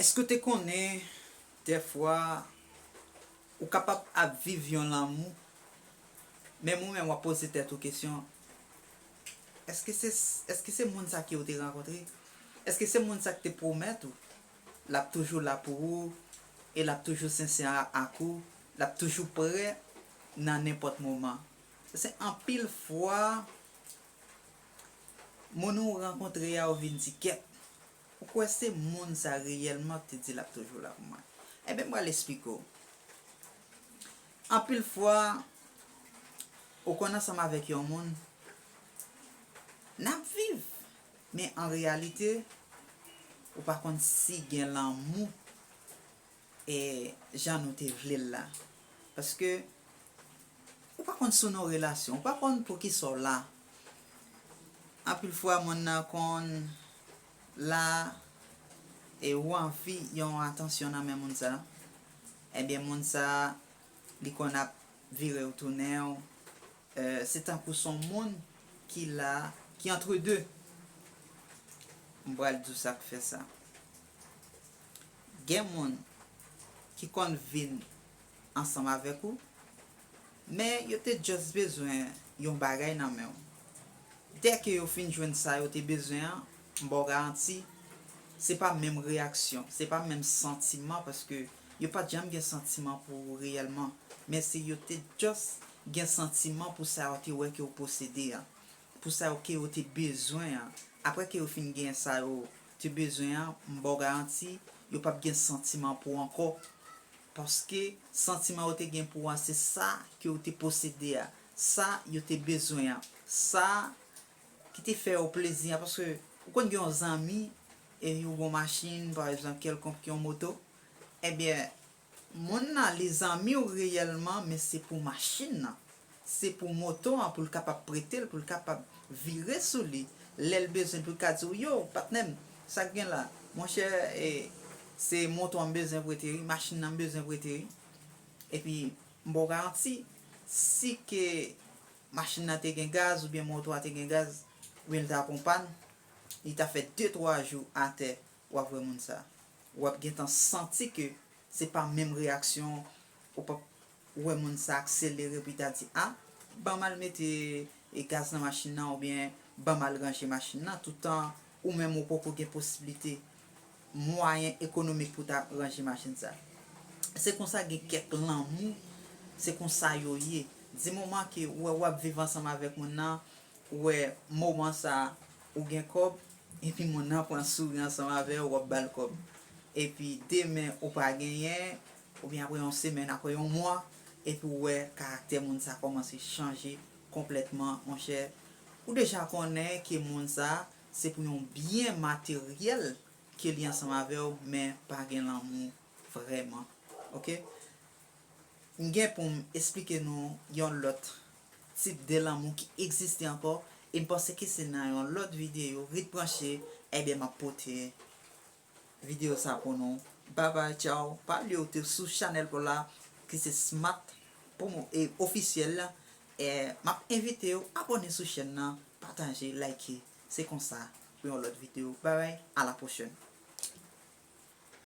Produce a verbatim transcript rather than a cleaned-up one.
Èske w te konnen dèfwa ou kapab ap viv yon lanmou, menm ou menm w ap poze tèt ou kesyon, èske se, èske se moun sa ke w te rankontre? Èske se moun sa k te pwomèt ou l ap toujou la pou ou e l ap toujou sensè a- ak ou, l ap toujou prè nan nenpòt moman? Se anpil fwa moun ou rankontre a ou vin di kèt, ou kwè se moun sa reyèlman ki te di l ap toujou la pou mwen? Ebyen, m pral esplike w. Anpil fwa, ou konn ansanm avèk yon moun, n ap viv, men an reyalite, ou pa konn si gen lanmou e jan nou te vle l la. Paske ou pa konn sou nan relasyon, ou pa konn poukisa w la. Anpil fwa, moun nan konn la e ou anvi yon atansyon nan men moun sa. Ebyen, moun sa, li konn ap vire w tounen w. Eh, se tankou se yon moun ki la, ki antre de. M pral di w sa k fè sa. Gen moun ki konn vin ansanm avèk ou, men yo te just bezwen yon bagay nan men w. Dèke yo fin jwenn sa yo te bezwen an, m ba w garanti, se pa menm reyaksyon, se pa menm santiman, paske yo pa t janm gen santiman pou ou reyèlman, men se yo te just gen santiman pou sa yo te wè ke w posede a, pou sa yo ke yo te bezwen an. Apre ke yo fin gen sa yo te bezwen an, m ba w garanti, yo p ap gen santiman pou w ankò. Paske santiman yo te gen pou w an, se sa ke yo te posede a, sa yo te bezwen an, sa ki te fè yo plezi an. Paske ou konn gen yon zanmi, e ou gen yon machin, pa egzanp, kèlkonk yon moto, ebyen, moun nan, li zanmi w reyèlman, men se pou machin nan. Se pou moto an, pou l kapab prete l, pou l kapab vire sou li. Lè l bezwen l, pou l ka di w, yo, patnè m, sa k gen la? Monchè, e, se moto an m bezwen prete wi, machin nan m bezwen prete wi. Epi, m ba w garanti, si ke machin nan te gen gaz oubyen moto a te gen gaz, oubyen l ta pran pàn, li ta fè de, twa jou atè, w ap wè moun sa. W ap gentan santi ke se pa menm reyaksyon, ou p ap wè moun sa akselere pou l ta di, a, ban m al mete, e, gaz nan machin nan, oubyen ban m al ranje machin nan, toutan ou menm ou poko gen posiblite, mwayen ekonomik pou ta ranje machin sa. Se konsa gen kèk lanmou, se konsa yo ye. Di moman ke w wè w ap viv ansanm avèk moun nan, ou wè moman sa ou gen kòb, epi moun nan pran souri ansanm avè w, w ap ba l kòb. Epi demen ou pa genyen, oubyen apre yon semèn, apre yon mwa, epi w wè karaktè moun sa kòmanse chanje konplètman, monchè. Ou deja konnen ke moun sa, se pou yon byen materyèl ke li ansanm avè w, men pa gen lanmou vrèman. Oke? M gen pou m esplike nou yon lòt tip de lanmou ki egziste ankò, e m panse ke se nan yon lòt videyo, ret branche, ebyen m ap pote videyo sa pou nou. Babay, tchaw. Pa bliye w te sou chanèl pa w la, ki se Smart Promo e Ofisyèl la. E m ap envite w abòne sou chèn nan, pataje, like. Se konsa pou yon lòt videyo. Babay, a la pwochèn.